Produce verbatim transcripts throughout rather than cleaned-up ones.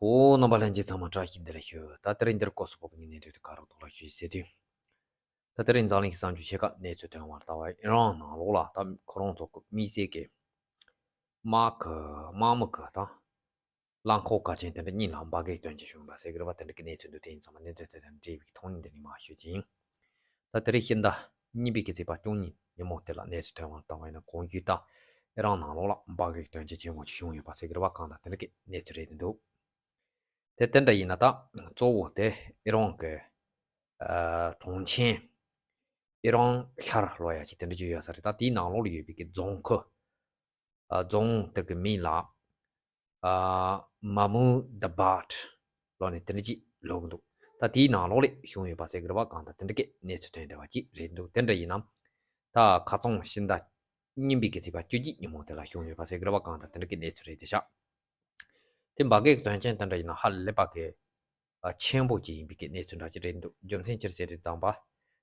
བོད་རྣམ་པ་ལྷན་རྒྱས་ཚང་མ་བཀྲ་ཤིས་བདེ་ལེགས་ཞུ། ད་དེ་རིང་འདིར་སྐོར་སུ་བབས་པའི་གནས་ཚུལ་དེ་ག་རེ་ཐོག་ལ་ཞུ་ཞེས་ཟེར་དུས། ད་དེ་རིང་འཛམ་གླིང་གི་གསར་འགྱུར་ཆེ་ཁག་གནས་ཚུལ་ཐོན་པར་ལྟ་བ་ཨི་རན་ནང་ལོགས་ལ་ད་ཁོ་རང་ཚོ་གི་དམིགས་བསལ་གྱི་དམག་གི་དམག་མི་གི་ད་རླངས་འཁོར་གལ་ཆེན་དེ་འདྲ་གཉིས་ལ་འབར་གས་ཐོན་སྐྱེད་བྱུང་བ་ཟེར་གི་རེད་པ། དེ་འདྲ་གི་གནས་ཚུལ་འདུག་དེ་ཡིན་ཙང་མ་གནས་ཚུལ་དེ་དང་འབྲེལ་བའི་ཐོག་ནས་འདི་ནས་མར་ཞུ་རྒྱུ་ཡིན། ད་དེ་རིང་ཕྱི་ཟླ་གཉིས་པའི་གི་ཚེས་པ་བཅུ་གཉིས་ཉིན་མོ་དེ་ལ་གནས་ཚུལ་ཐོན་པར་ལྟ་བ་ཡིན་ན། གོང་ཞུས་ལྟར་ཨི་རན་ནང་ལོགས་ལ་འབར་གས་དོན་རྐྱེན་ཆེན་པོ་ཞིག་བྱུང་ཡོད་པ་ཟེར་གི་རེད་པ། གང་ལྟར་དེ་འདྲ་གི་གནས་ཚུལ་རེད་འདུག་དེ་དེ་འདྲ་ཡིན་ན་ད་གཙོ་བོ་དེ་ཨི་རན་གི་ཨ་གྲོང་ཁྱེར་ཨི་རན་ཤར་ལབ་ཡ་ཅིག་དེ་འདྲ་ཅིག་ཡོད་ས་རེད། ད་དེའི་ནང་ལོགས་ལ་ཡོད་པའི་གི་རྫོང་ཁག་ཨ་རྫོང་དེ་གི་མིང་ལ་ཨ་མ་མུ་དཱ་བཱད་ལབ་ནས་དེ་འདྲ་ཅིག་ལབ་གི་འདུག་ད་དེའི་ནང་ལོགས་ལ་བྱུང་ཡོད་པ་ཟེར་གི་རེད་པ། གང་ལྟར་དེ་འདྲ་གི་གནས་ཚུལ་ཐོན་བསྡད་པ་ཅིག་རེད་འདུག་དེ་འདྲ་ཡིན་ན་ད་ཁ་རྩང་ཕྱི་ཟླ་གཉིས་པའི་གི་ཚེས་པ་བཅུ་གཅིག་ཉིན་མོ་དེ་ལ་བྱུང་ཡོད་པ་ཟེར་གི་རེད་པ། གང་ལྟར་དེ་འདྲ་གི་གནས་ཚུལ་རེད་དེ་ཤག་དེ་འབར་གས་ཀྱི་དོན་རྐྱེན་དེ་འདྲ་ཡིན་ན་ཧ་ལས་པ་གི་ཨ་ཆེན་པོ་ཅིག་ཡིན་པའི་གི་གནས་ཚུལ་འདྲ་ཅིག་རེད་འདུག་རྒྱུ་མཚན་ཅི་ཟེར་དུས་ཙམ་པ།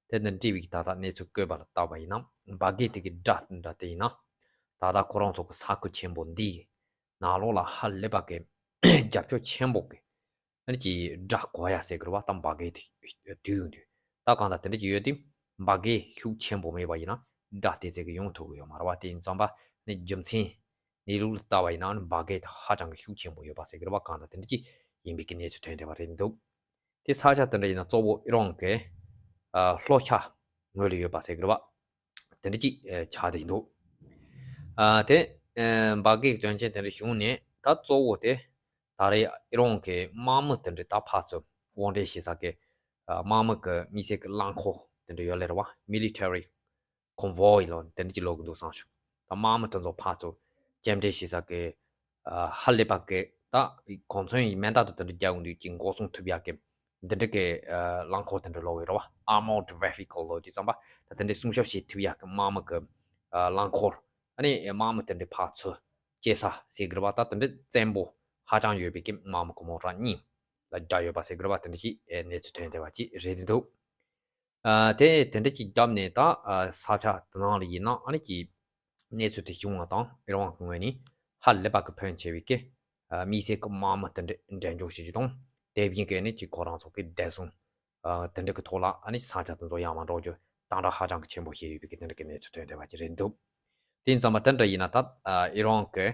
དེ་དང་འབྲེལ་བའི་ད་ལྟ་གནས་ཚུལ་བཀོད་པ་ལ་བལྟས་པ་ཡིན་ན། འབར་གས་དེ་གི་སྒྲ་དེ་འདྲ་དེ་ཡིན་ན། ད་ལྟ་ཁོ་རང་ཚོ་གི་ས་ཁུལ་ཆེན་པོ་འདིའི་ནང་ལོགས་ལ་ཧ་ལས་པ་གི་རྒྱབ་ཕྱོགས་ཆེན་པོ་གི་ཨ་ནི་ཅིག་སྒྲ་གོ་ཡ་ཟེར་གི་རེད་པ། ད་འབར་གས་དེ་དུས་ཡོང་དུས། ད་གང་ལྟར་དེ་འདྲ་ཅིག་ཡོད་དུས། འབར་གས་ཤུགས་ཆེན་པོ་མེད་པ་ཡིན་ན་སྒྲ་དེ་ཙམ་གི་ཡོང་ཐུབ་གི་ཡོད་མ་རེད་པ། དེ་ཡིན་ཙམ་པ་ནི་རྒྱུ་མཚན་གནས་ལུགས་ལ་བལྟས་པ་ཡིན་ན་ནི་འབར་གས་དེ་ཧ་ཅང་གི་ཤུགས་ཆེན་པོ་ཡོད་པ་ཟེར་གི་རེད་པ། གང་ལྟར་དེ་འདྲ་ཅིག་ཡིན་པའི་གི་གནས་ཚུལ་ཐོན་བསྡད་པ་རེད་འདུག་དེ་ས་ཆ་དེ་འདྲ་ཡིན་ན་གཙོ་བོ་ཨི་རན་གི་ཨ་ལྷོ་ཤར་ངོས་ལ་ཡོད་པ་ཟེར་གི་རེད་པ། དེ་འདྲ་ཅིག་ཨ་ཆགས་བསྡད་འདུག་ཨ་དེ་ཨ་འབར་གས་དོན་རྐྱེན་དེ་འདྲ་བྱུང་ནས་ད་གཙོ་བོ་དེ་ད་རེས་ཨི་རན་གི་དམག་མི་དེ་འདྲ་ད་ཕར་ཚུར་དབོར་འདྲེན་བྱེད་ས་གི་ཨ་དམག་མི་གི་དམིགས་བསལ་གི་རླངས་འཁོར་དེ་འདྲ་ཡོད་ལེ་རེད་པ། མི་ལི་ཊེ་རི་ཁོན་ཝོའི་ལབ་དེ་འདྲ་ཅིག་ལབ་གི་འདུག་བསམ་བྱུང་། ད་དམག་མི་དེ་ཚོ་ཕར་ཚུར་སྐྱེལ་འདྲེན་བྱེད་ས་གི་ཨ་ཧ་ལས་པ་གི་ད་གོ་མཚོན་ཡིན་མིན་ད་དུང་དེ་འདྲ་རྒྱག་འོང་དུས་ཀྱི་འགོག་སྲུང་ཐུབ་ཡག་གི་འདི་འདྲ་གི་ཨ་རླངས་འཁོར་དེ་འདྲ་ལབ་ཡོད་རེད་པ། Armored vehicle ལབ་དུས་ཙམ་པ་ད་དེ་འདྲའི་སྲུང་སྐྱོབ་བྱེད་ཐུབ་ཡག་གི་དམག་མི་གི་ཨ་རླངས་འཁོར། ཨ་ནི་དམག་མི་དེ་འདྲ་ཕར་ཚུར་སྐྱེལ་ས་ཟེར་གི་རེད་པ། ད་དེ་འདྲ་བཙན་པོ་ཧ་ཅང་ཡོད་པའི་གི་དམག་མི་གི་མོ་ཊ་གཉིས་ལ་བརྒྱབ་ཡོད་པ་ཟེར་གི་རེད་པ། དེ་འདྲ་ཅིག་ཨ་གནས་ཚུལ་ཐོན་བསྡད་པ་ཅིག་རེད་འདུག་ཨ་དེ་དེ་འདྲ་ཅིག་བརྒྱབ་ནས་ད་ཨ་ས་ཆ་དེ་ནང་ལ་ཡིན་ན་ཨ་ནི་ཅིག་གནས་ཚུལ་དེ་བྱུང་བ་དང་ཨི་རན་གྱི་ངོས་ནས་ཧ་ལས་པ་གི་ཕོན་ཆེ་བའི་གི་ཨ་དམིགས་བསལ་གི་དམག་མི་དེ་འདྲ་འགྲན་སྦྱོར་བྱེད་རྒྱུ་དང་། དེ་བཞིན་གི་ཨ་ནི་ཅིག་ཁོ་རང་ཚོ་གི་བདེ་སྲུང་ཨ་དེ་འདྲ་གི་ཐོག་ལ་ཨ་ནི་ས་ཆ་དེ་ཚོ་ཡར་མར་འགྲོ་རྒྱུ་དང་སྒྲ་ཧ་ཅང་གི་ཆེན་པོ་བྱས་ཡོད་པའི་གི་དེ་འདྲ་གི་གནས་ཚུལ་ཐོན་བསྡད་པ་ཅིག་རེད་འདུག་དེ་ཡིན་ཙང་མ་དེ་འདྲ་ཡིན་ན་ད་ཨ་ཨི་རན་གི་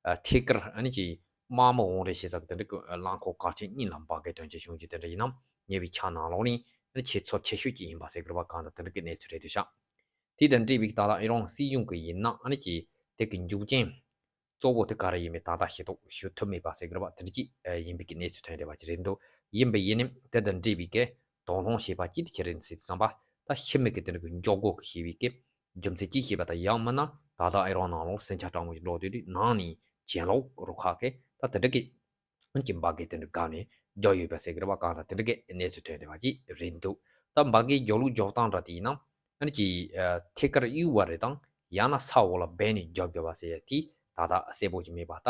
ཨ་ཐད་ཀར་ཨ་ནི་ཅིག་དམག་མི་དབོར་འདྲེན་བྱེད་ས་གི་དེ་འདྲ་གི་རླངས་འཁོར་གལ་ཆེན་གཉིས་ལ་འབར་གས་དོན་རྐྱེན་བྱུང་རྒྱུ་དེ་འདྲ་ཡིན་ན། ཉེ་བའི་ཆར་ནང་ལོགས་ནས་ཨ་ནི་ཆེས་ཚབས་ཆེ་ཤོས་ཅིག་ཡིན་པ་ཟེར་གི་རེད་པ། གང་ལྟར་དེ་འདྲ་གི་གནས་ཚུལ་རེད་འདུག་ཤག་དེ་དང་འབྲེལ་བའི་ད་ལྟ་ཨི་རན་སྲིད་གཞུང་གི་ཡིན་ན་ཨ་ནི་ཅིག་དེ་གི་འཇུག་རྐྱེན་གཙོ་བོ་དེ་ག་རེ་ཡིན་མིན་ད་ལྟ་ཤེས་རྟོགས་ཞུ་ཐུབ་མེད་པ་ཟེར་གི་རེད་པ། དེ་འདྲ་ཅིག་ཨ་ཡིན་པའི་གི་གནས་ཚུལ་ཐོན་བསྡད་པ་ཅིག་རེད་འདུག་ཡིན་པ་ཡིན་ནའི་དེ་དང་འབྲེལ་བའི་གི་དོགས་སློང་བྱས་པ་ཅིག་དེ་ཅི་རེད་ཟེར་བསམ་པ། ད་ཕྱི་མི་གི་དེ་འདྲ་གི་འཇོག་སྒོ་གི་བྱས་པའི་གི་རྒྱུ་མཚན་ཅིག་ཤེས་པ་དང་ཡང་མིན་ན་ད་ལྟ་ཨི་རན་ནང་ལོགས་ཟིང་ཆ་དྲག་མོ་ཞིག་འགྲོ་དུས་དུས་ནང་ནས་གྱེན་ལོག་རུ་ཁག་གི་ད་དེ་འདྲ་གི་ཨ་ནི་ཅིག་འབར་གས་དེ་འདྲ་བརྒྱབ་ནས་རྒྱག་ཡོད་པ་ཟེར་གི་རེད་པ། གང་ལྟར་དེ་འདྲ་གི་གནས་ཚུལ་ཐོན་བསྡད་པ་ཅིག་རེད་འདུག་ད་འབར་གས་རྒྱག་ལུགས་རྒྱག་སྟངས་འདྲ་དེ་ཡིན་ན་ཨ་ནི་ཅིག་ཨ་ཐད་ཀར་གཡུག་པ་རེད་དང་ཡང་ན་ས་འོག་ལ་སྦས་ནས་རྒྱག་དགོས་པ་ཟེར་ཡ་དེ་ད་ལྟ་གསལ་པོ་ཅིག་མེད་པ། ད་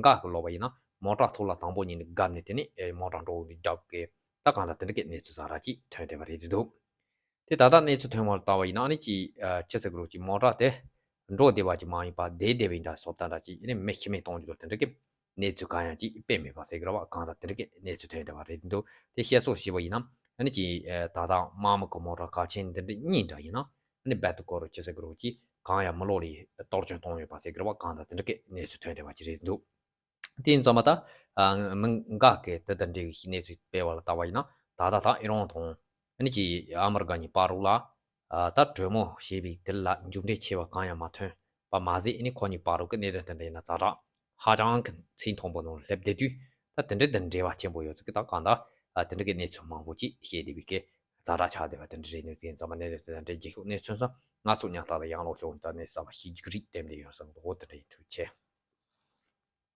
འགའ་གི་ལབ་པ་ཡིན་ན་མོ་ཊ་ཐོག་ལ་དང་པོ་ཉིད་ནས་བརྒྱབ་ནས་དེ་ནས་ཨེ་མོ་ཊ་འགྲོ་འོང་དུས་རྒྱག་གི་ད་གང་ལྟར་དེ་འདྲ་གི་གནས་ཚུལ་ཟ་ར་ཅིག་ཐོན་བསྡད་པ་རེད་འདུག་དེ་ད་ལྟ་གནས་ཚུལ་ཐོན་པ་ལ་བལྟས་པ་ཡིན་ན་ཨ་ནི་ཅིག་ཨ་ཅི་ཟེར་དགོས་རེད། ཅིག་མོ་ཊ་དེ་འགྲོ་བདེ་བ་ཅིག་མ་ཡིན་པ་བདེ་བདེ་བའི་འདྲ་བཟོ་ལྟ་འདྲ་ཅིག་ཨ་ནི་མེ་ཤི་མེ་གཏོང་རྒྱུ་དེ་འདྲ་གི་གནས་ཚུལ་གང་ཡང་ཅིག་སྤེལ་མེད་པ་ཟེར་གི་རེད་པ། གང་ལྟར་དེ་འདྲ་གི་གནས་ཚུལ་ཐོན་བསྡད་པ་རེད་འདུག་དེ་བཤད་སྲོལ་ཞིག་པ་ཡིན་ན་ཨ་ནི་ཅིག་ཨ་ད་ལྟ་དམག་མི་གི་མོ་ཊ་གལ་ཆེན་འདི་འདྲ་གཉིས་འདྲ་ཡིན་ན་ཨ་ནི་རྦད་དེ་སྐོར་ཅི་ཟེར་དགོས་རེད། ཅིག་གང་ཡང་མི་ལོག་ལ་གཏོར་སྐྱོན་གཏོང་ཡོད་པ་ཟེར་གི་རེད་པ། གང་ལྟར་དེ་འདྲ་གི་གནས་ཚུལ་ཐོན་བསྡད་པ་ཅིག་རེད་འདུག་དེ་ཡིན་ཙང་མ་ད་ཨ་མི་འགའ་གིས་དེ་དང་འབྲེལ་བའི་གནས་ཚུལ་སྤེལ་བ་ལ་བལྟས་པ་ཡིན་ན་ད་ལྟ་ད་ཨི་རན་དང་ཨ་ནི་ཅིག་ཨ་མི་རི་ཀ་གཉིས་བར་རུ་ལ་ཨ་ད་གྲོས་མོལ་བྱས་པའི་དེ་ལ་མཇུག་འབྲས་ཆེ་བ་གང་ཡང་མ་ཐོན་པ་མ་ཟད་ཨ་ནི་ཁོ་གཉིས་བར་རུ་གི་གནད་དོན་དེ་འདྲ་ཡིན་ན་ཛ་དྲག་ཧ་ཅང་གི་ཚིག་མཐོན་པོ་ནང་སླེབས་བསྡད་དུས་ད་དེ་འདྲ་དང་འབྲེལ་བ་ཆེན་པོ་ཡོད་ཚུལ་གི་ད་གང་ལྟར་ཨ་དེ་འདྲ་གི་གནས་ཚུལ་མང་པོ་ཅིག་བཤད་བསྡད་པའི་གི་ཛ་དྲག་ཆགས་བསྡད་པ་དེ་འདྲ་རེད་འདུག་དེ་ཡིན་ཙང་མ་གནད་དོན་དེ་དང་འབྲེལ་རྒྱལ་ཤོག་གནས་ཚུལ་སོགས་ང་ཚོ་ཉག་ཐག་ལ་ཡང་ལོག་ཤོག་ད་གནས་གསར་པ་ཤེས་རྒྱུ་རིགས་བསྟན་བསྡད་ཡོད་བསམ་འདུག་འོ་དེ་འདྲ་ཡིན། ཐུགས་རྗེ་ཆེ།